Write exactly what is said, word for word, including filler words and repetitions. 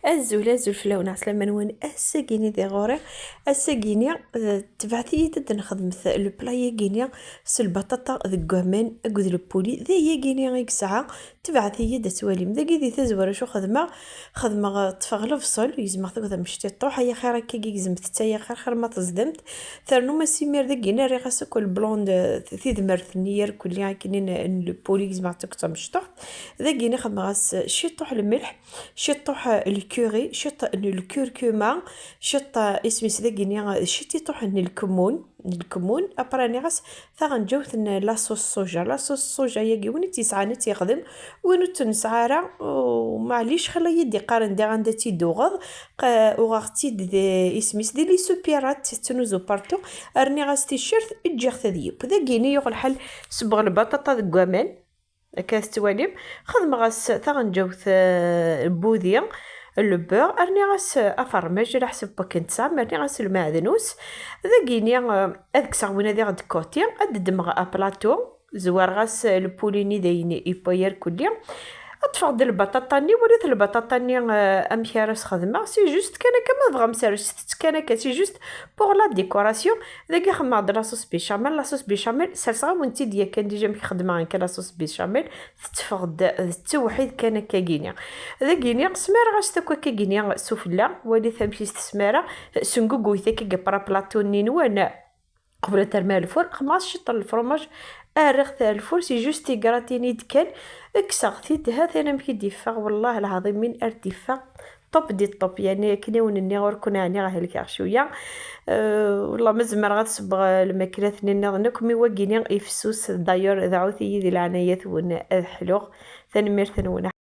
Azul, azul fell-awen, ɛeslama-nwen. Ass-agini di ɣur-i, ass-agini, eh, tebɛet-iyi-d ad nexdmet le plat-agini s lbaṭaṭa deg waman akked lpuli. D ayagini i yesɛa, tebɛet-iyi-d ad twalim. Dagi di tazwara acu xedmeɣ? Xedmeɣ, eh, ṭṭfeɣ lebṣel, gezmeɣ-t akked amectiṭuḥ, ay axir akkagi gezmet-t, ay axir xir ma teẓdemt. Ternum-as imir dagini, rriɣ-as akk le blanc de tidmert-nni irkelli akkin n, n lpuli, gezmeɣ-tt akked tamecṭuḥt. Dagini xedmeɣ-as ciṭuḥ lmelḥ, ciṭuḥ lkuri, ciṭ n lkurkuma, ciṭ isem-is dagini, ciṭiṭuḥ n lkemmun, n lkemmun. Après rniɣ-as taɣenǧawt n la sauce soja. La sauce soja-yagi, win i tt-yesɛan ad tt-yexdem, win ur tt-nesɛi ara, u-, maɛlic, xilla i d-iqqaren diɣ anda tt-id-uɣeḍ, qa-, uɣeɣ-tt-id di, isem-is di les supérettes, tettnuzu partout. Rniɣ-as ticcert, ǧǧiɣ-t ad yiww. Dagini yuɣ lḥal, sebbeɣ lbaṭaṭa deg waman, akka tettwalim, xedmeɣ-as taɣenǧawt, eh, n wudi, le beurre, rniɣ-as afermaj, ala ḥseb wakken tesɛam, rniɣ-as lmeɛdnus. Dagini, eh, ad kkseɣ win ad iɣ-d-côté, ad d-ddmeɣ aplaṭu, zwareɣ-as lpuli-nni d ayen yewwa irkelli. Ṭṭfeɣ-d lbaṭaṭa-nni, walit lbaṭaṭa-nni, eh, amek ara s-xedmeɣ, c'est juste kan akka, ma tebɣam serset-tt kan akka, c'est juste pour la décoration. Dagi xedmeɣ-d la sauce béchamel. La sauce béchamel serseɣ-awen-tt-id yakan déjà amek xedmeɣ akka la sauce béchamel, tetteffeɣ-d d tewḥid kan akkagini. Dagini smareɣ-as-t akk akkagini s ufella, walit amek i s-tesmareɣ, senguguyt akka deg apra plaṭu-nni-nwen. Qbel ad termer lfur, xedmeɣ-as ciṭ n lefromaj, rriɣ-t ar lfur, c'est juste igratin i d-kkan, kkseɣ-t-id, ha-t-an amek i d-yeffeɣ, wellah lɛaḍim min ar d-yeffeɣ, top di top, yani akken i wen-nniɣ ur ken-ɛniɣ helkeɣ cwiya. Euh, wellah ma zemreɣ ad sebbeɣ, euh, lmaklat-nni nniḍen akk, mi wagini ifessus, d'ailleurs dɛut-iyi di leɛnayat-wen ad ḥluɣ. Tanemmirt-nwen.